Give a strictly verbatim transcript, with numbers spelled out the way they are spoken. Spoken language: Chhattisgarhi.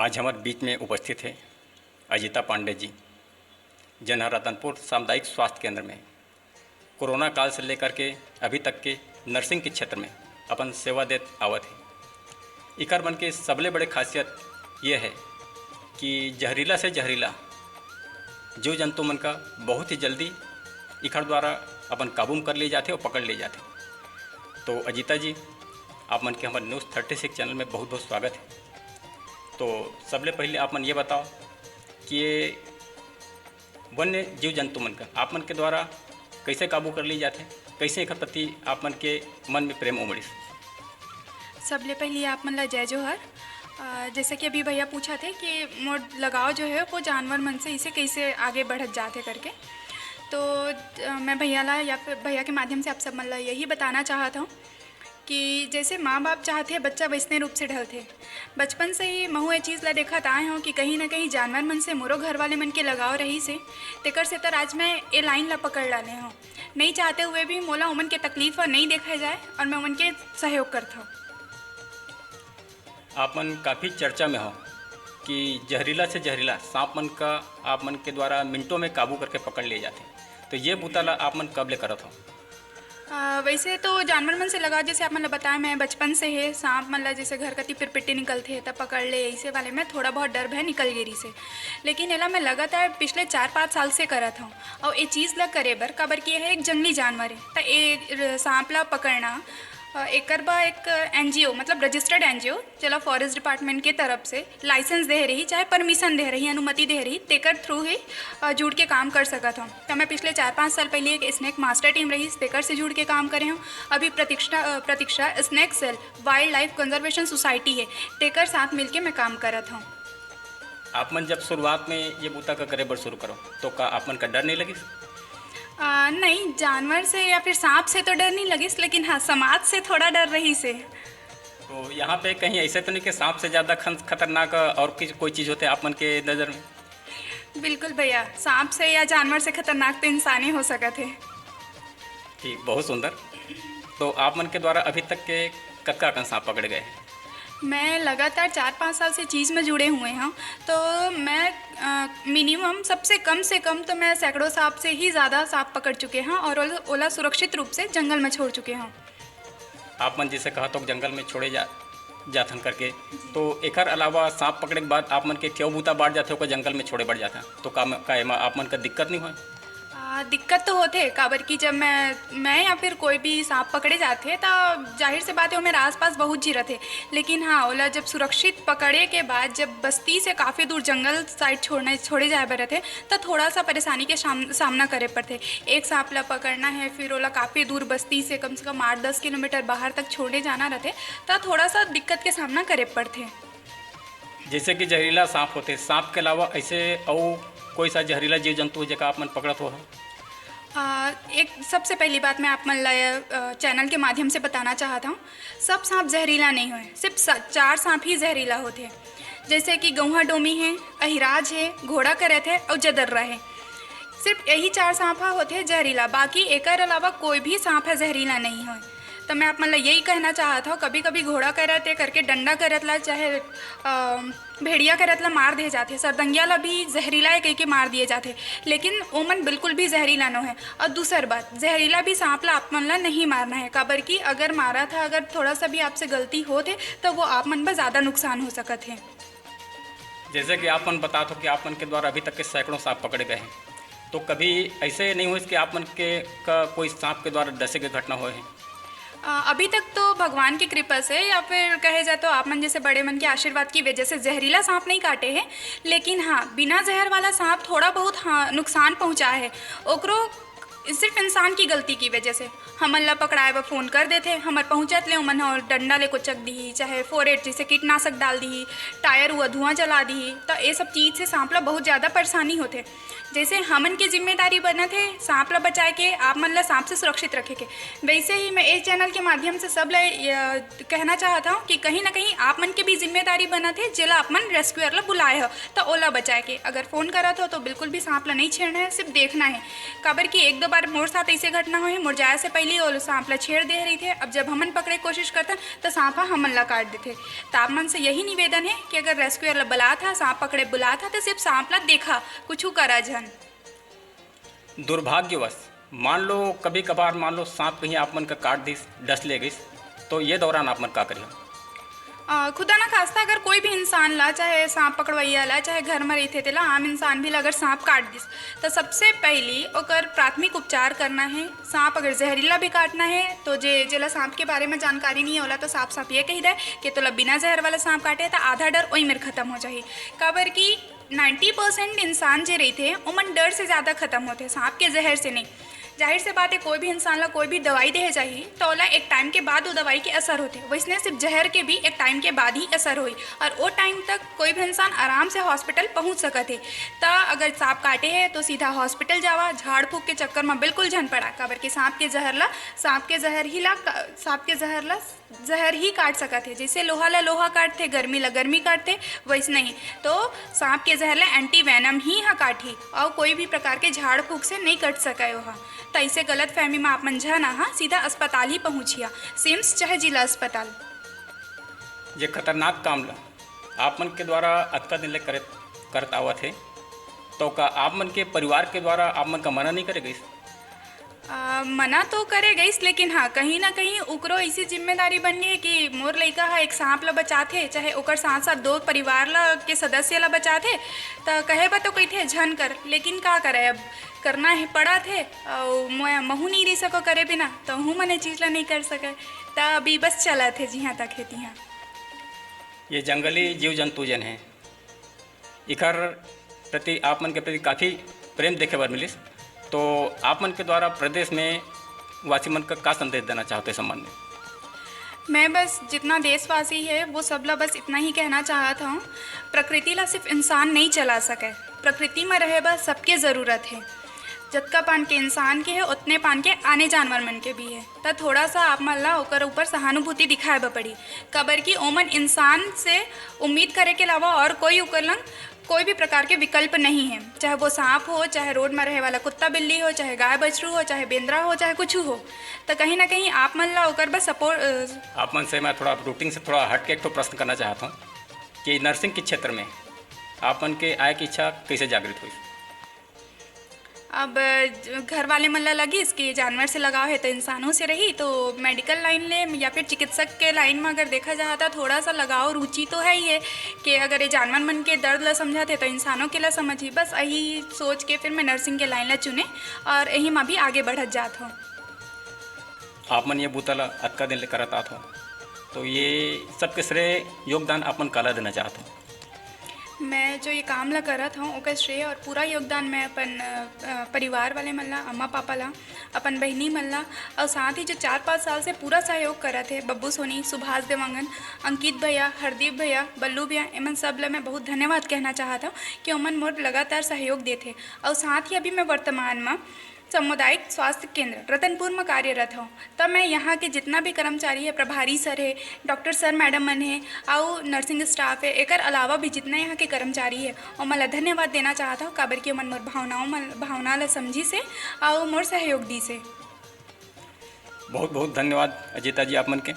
आज हमर बीच में उपस्थित हे अजिता पांडे जी, जेन ह रतनपुर सामुदायिक स्वास्थ्य केंद्र में कोरोना काल से लेकर के अभी तक के नर्सिंग के क्षेत्र में अपन सेवा देत आवत हे। इकर मन के सबले बड़े खासियत ये है कि जहरीला से जहरीला जीव जंतु मन का बहुत ही जल्दी इखर द्वारा अपन काबू में कर लिए जाथे और पकड़ लिए जाथे। तो अजिता जी, आप मन के हमर न्यूज़ थर्टी सिक्स चैनल में बहुत बहुत स्वागत है। तो सबले पहले आप मन ये बताओ कि ये वन्य जीव जंतु मन का आप मन के द्वारा कैसे काबू कर लिए जाथे, कैसे एकर प्रति आप मन के मन में प्रेम उमड़िस? सबले पहले आप मन ला जय जोहार। अ, जैसा कि अभी भैया पूछा थे कि मोर लगाव जो है वो जानवर मन से इसे कैसे आगे बढ़त जात है करके, तो अ, मैं भैया ला या फिर भैया के माध्यम से आप सब मन ला यही बताना चाहत हूँ कि जैसे माँ बाप चाहते हैं बच्चा वैसने रूप से ढलथे। बचपन से ही महू ये चीज़ ला देखत आए हूँ कि कहीं ना कहीं जानवर मन से मोरो घर वाले मन के लगाव रही से, तेकर से तर आज मैं ये लाइन ला पकड़ लाने हूँ। नहीं चाहते हुए भी मोला उमन के तकलीफ ह नहीं देखा जाए और मैं उमन के सहयोग करता हूँ। आप मन काफ़ी चर्चा में हो कि जहरीला से जहरीला सांप मन का आप मन के द्वारा मिनटों में काबू करके पकड़ लिए जाते, तो ये बुता ला आप मन कब ले करत हो? अ, वैसे तो जानवर मन से लगाव, जैसे आप मन ला बताया, मैं बचपन से है सांप मन ला, जैसे घर कती पिरपिट्टी निकलथे तब पकड़ ले, ऐसे वाले में थोड़ा बहुत डर भय निकल गे रहिसे। लेकिन एला मैं लगातार पिछले चार पाँच साल से करत हूँ। और ये चीज़ ला करे बर, काबर कि ये एक जंगली जानवर है, तो ये र- सांप ला पकड़ना, अ, एकर बर एक एनजीओ, मतलब रजिस्टर्ड एनजीओ, जेला फॉरेस्ट डिपार्टमेंट के तरफ से लाइसेंस दे रही, चाहे परमिशन दे रही, अनुमति दे रही, तेकर थ्रू ही अ, जुड़ के काम कर सकत हूँ। तो मैं पिछले चार पाँच साल पहले एक स्नेक मास्टर टीम रही, तेकर से जुड़ के काम करे हूँ। अभी प्रतीक्षा अ, Pratiksha snake cell wild life conservation society है, तेकर साथ मिलके मैं काम करत हूँ। आप मन जब शुरुआत में ये बुता का करे बर शुरू करो, तो का आप मन का डर नहीं लगिस? अ, नहीं, जानवर से या फिर सांप से तो डर नहीं लगिस, लेकिन हाँ, समाज से थोड़ा डर रही से। तो यहाँ पे कहीं ऐसे तो नहीं कि सांप से ज़्यादा खन- खतरनाक और किस कोई चीज़ होते आप मन के नज़र में? बिल्कुल भैया, सांप से या जानवर से खतरनाक तो इंसान ही हो सकत है। ठीक, बहुत सुंदर। तो आप मन के द्वारा अभी तक के कतका कन सांप पकड़े गए हैं? मैं लगातार चार पाँच साल से चीज़ में जुड़े हुए हूँ, तो मैं मिनिमम, सबसे कम से कम तो मैं सैकड़ों सांप से ही ज़्यादा सांप पकड़ चुके हैं और ओल- ओला सुरक्षित रूप से जंगल में छोड़ चुके हैं। आप मन जैसे कहा तो जंगल में छोड़े जा जाथन करके, तो एकर अलावा सांप पकड़े के बाद आप मन के केव बूता बाढ़ जाथे, ओकर जंगल में छोड़े बढ़ जाथे, तो का, का एमा आप मन का दिक्कत नहीं होय? आ, दिक्कत तो होथे, काबर कि जब मैं मैं या फिर कोई भी सांप पकड़े जाथे, त जाहिर से बात है, वो मेरा आसपास बहुत झी रथे। लेकिन हाँ, ओला जब सुरक्षित पकड़े के बाद जब बस्ती से काफ़ी दूर जंगल साइड छोड़ने छोड़े जाए बर रथे, त थोड़ा सा परेशानी के साम, सामना करे पड़थे। एक सांप ला पकड़ना है, फिर ओला काफ़ी दूर बस्ती से कम से कम आठ दस किलोमीटर बाहर तक छोड़े जाना रथे, त थोड़ा सा दिक्कत के सामना करे पड़थे। जैसे कि जहरीला सांप होथे, सांप के अलावा ऐसे अउ कोई सा जहरीला जीव जंतु जेका आप मन पकड़त हो? आ, एक सबसे पहली बात मैं आप मन ला, अ, चैनल के माध्यम से बताना चाहत हूँ, सब सांप जहरीला नहीं होए, सिर्फ सा, चार सांप ही जहरीला होथे। जैसे कि गौहा डोमी है, अहिराज है, घोड़ा करत है और जदर्रा है। सिर्फ यही चार सांप ह होथे जहरीला, बाकी एकर अलावा कोई भी सांप ह जहरीला नहीं होए। तो मैं आप मन ला यही कहना चाहत हूँ, कभी कभी घोड़ा करत है करके डंडा करत ला, चाहे अ, भेड़िया करत ला मार दे जाथे, सरदंगिया ला भी जहरीला है कह के मार दिए जाथे, लेकिन ओमन बिल्कुल भी जहरीला नो है। और दूसर बात, जहरीला भी सांप ला आप मन ला नहीं मारना है, काबर कि अगर मारा था, अगर थोड़ा सा भी आपसे गलती होत है, तो वो आप मन बर ज़्यादा नुकसान हो सकत है। जैसे कि आप मन बतात हो कि आप मन के द्वारा अभी तक के सैकड़ों सांप पकड़े गए हैं, तो कभी ऐसे नहीं हुए कि आप मन के का कोई सांप के द्वारा डसे के घटना होए है? अ, अभी तक तो भगवान की कृपा से या फिर कहे जाए तो आप मन जैसे बड़े मन के आशीर्वाद की वजह से जहरीला सांप नहीं काटे हैं, लेकिन हाँ, बिना जहर वाला सांप थोड़ा बहुत, हाँ, नुकसान पहुँचा है। ओकरो सिर्फ इंसान की गलती की वजह से। हमन ला पकड़ाए बर फोन कर देथे, हमर पहुँचत ले ओमन ह डंडा ले कोचक दिही, चाहे फोरेट जैसे कीटनाशक डाल दिही, टायर हुआ धुआं जला दिही, तो ये सब चीज़ से सांप ला बहुत ज़्यादा परेशानी होथे। जैसे हमन के जिम्मेदारी बनत हे सांप ला बचाए के, आप मन ला सांप से सुरक्षित रखे के, वैसे ही मैं इस चैनल के माध्यम से सब ला, अ, कहना चाहत हूँ कि कहीं ना कहीं आप मन के भी जिम्मेदारी बनत हे, जेला आप मन रेस्क्यूअर ला बुलाए हो, तो ओला बचाए के। अगर फोन करत हो तो बिल्कुल भी सांप ला नहीं छेड़ना है, सिर्फ देखना है, काबर कि एक दो पर मोर साथ ऐसे घटना होए हे, मोर जाए से पहले वो सांप ला छेड़ दे रही थे। अब जब हमन पकड़े कोशिश करथन, तो सांप ह हमन ला काट देथे। तो आप मन से यही निवेदन है कि अगर रेस्क्यूअर ला बुलात हा, सांप पकड़े बुलात हा, तो सिर्फ सांप ला देखा, कुछ करा झन। दुर्भाग्यवश, मान लो, कभी कभार मान लो सांप कहीं आप मन का काट दिस, डस ले गइस, तो ये दौरान आप मन का करियो? अ, खुदा ना खास्ता अगर कोई भी इंसान ला, चाहे सांप पकड़वैया ला, चाहे घर में रहिथे तेला, आम इंसान भी ला अगर सांप काट दिस, तो सबसे पहली ओकर प्राथमिक उपचार करना है। सांप अगर जहरीला भी काटना है, तो जे, जेला सांप के बारे में जानकारी नहीं है, ओला तो साफ साफ ये कही दे कि तोला बिना जहर वाला सांप काटे, तो आधा डर ओई मेर खत्म हो जाही। काबर कि नाइंटी परसेंट इंसान जे रहिथे, ओमन डर से ज़्यादा खत्म होथे, सांप के जहर से नहीं। जाहिर से बात है, कोई भी इंसान ला कोई भी दवाई देहे जाही, तो ओला एक टाइम के बाद वो दवाई के असर होथे। वैसने सिर्फ जहर के भी एक टाइम के बाद ही असर होई, और वो टाइम तक कोई भी इंसान आराम से हॉस्पिटल पहुंच सकत है। त अगर सांप काटे है, तो सीधा हॉस्पिटल जावा, झाड़ फूक के चक्कर में बिल्कुल झन पड़ा, काबर कि सांप के जहर ला, सांप के जहर ही ला, सांप के जहर ला जहर ही काट सकत हे। जैसे लोहा ला लोहा काटथे, गर्मी ला गर्मी काटथे, वैसने ही तो सांप के जहर ला एंटी वेनम ही ह काटही, अउ कोई भी प्रकार के झाड़ फूक से नहीं कट सके ओहा। त ऐसे गलत फहमी में आप मन झन आहा, सीधा अस्पताल ही पहुंचिया, सिम्स चाहे जिला अस्पताल। ये खतरनाक काम ला आप मन के द्वारा अतका दिन ले करत, करत आवत हे, तो का आप मन के परिवार के द्वारा आप मन का मना नहीं करे गइस? अ, मना तो करे गइस, लेकिन हाँ, कहीं ना कहीं उकरो ऐसी जिम्मेदारी बन गई है कि मोर लइका ह एक सांप ला बचाथे, चाहे ओकर साथ साथ दो परिवार ला के सदस्य ला बचाथे, त कहे बर तो कहिथे झन कर, लेकिन का करे, अब करना है पड़त हे, अउ मैं महू नहीं रह सको करे बिना, तो हूँ मने चीज ला नहीं कर सके। त अभी बस चलत हे जिहाँ तक हे तिहाँ। ये जंगली जीव जंतु जन है, इकर प्रति आप मन के प्रति काफ़ी प्रेम देखे बर मिलिस, तो आप मन के द्वारा प्रदेश में वासी मन का का संदेश देना चाहते इस संबंध में? मैं बस जितना देशवासी है, वो सब ला बस इतना ही कहना चाहत हूँ, प्रकृति ला सिर्फ इंसान नहीं चला सके, प्रकृति में रहे बर सबके ज़रूरत है। जतका पान के इंसान के है, उतने पान के आने जानवर मन के भी है। त थोड़ा सा आप मन ला ओकर ऊपर सहानुभूति दिखाए बर पड़ी, काबर कि ओमन इंसान से उम्मीद करे के अलावा और कोई ओकर लंग कोई भी प्रकार के विकल्प नहीं है, चाहे वो सांप हो, चाहे रोड में रहे वाला कुत्ता बिल्ली हो, चाहे गाय बछरू हो, चाहे बेंदरा हो, चाहे कुछ हो, तो कहीं ना कहीं आप मन ला ओकर बस सपोर्ट। आप मन से मैं थोड़ा रूटीन से थोड़ा हट के एक ठो प्रश्न करना चाहता हूँ कि नर्सिंग के क्षेत्र में आप मन के आए की इच्छा कैसे जागृत हुई? अब ज-, घर वाले मन ला लगिस कि जानवर से लगाव है तो इंसानों से रही, तो मेडिकल लाइन ले या फिर चिकित्सक के लाइन में अगर देखा जाए तो थोड़ा सा लगाव, रुचि तो है ही है कि अगर ये जानवर मन के दर्द ला समझत हे तो इंसानों के ला समझही। बस यही सोच के फिर मैं नर्सिंग के लाइन ला चुने और यही में भी आगे बढ़त जात हूँ। आप मन ये बूता ला अतका दिन ले करत आत हो, तो ये सबके श्रेय योगदान आप मन काला देना चाहत हो? मैं जो ये काम ला करत हूँ, ओकर श्रेय और पूरा योगदान मैं अपन, अ, परिवार वाले मन ला, अम्मा पापा ला, अपन बहिनी मन ला, और साथ ही जो चार पाँच साल से पूरा सहयोग करत हे, बब्बू सोनी, सुभाष देवांगन, अंकित भैया, हरदीप भैया, बल्लू भैया, एमन सब ला मैं बहुत धन्यवाद कहना चाहत हूँ कि ओमन मोर लगातार सहयोग देथे। और साथ ही अभी मैं वर्तमान में सामुदायिक स्वास्थ्य केंद्र रतनपुर में कार्यरत हूँ, तब मैं यहाँ के जितना भी कर्मचारी है, प्रभारी सर है, डॉक्टर सर मैडम मन है, अउ नर्सिंग स्टाफ है, एकर अलावा भी जितना यहाँ के कर्मचारी है, ओमन ला धन्यवाद देना चाहत हूँ, काबर कि ओमन मोर भावनाओं मन, भावना ला समझिस हे अउ मोर सहयोग दिस हे। बहुत बहुत धन्यवाद अजिता जी आप मन के।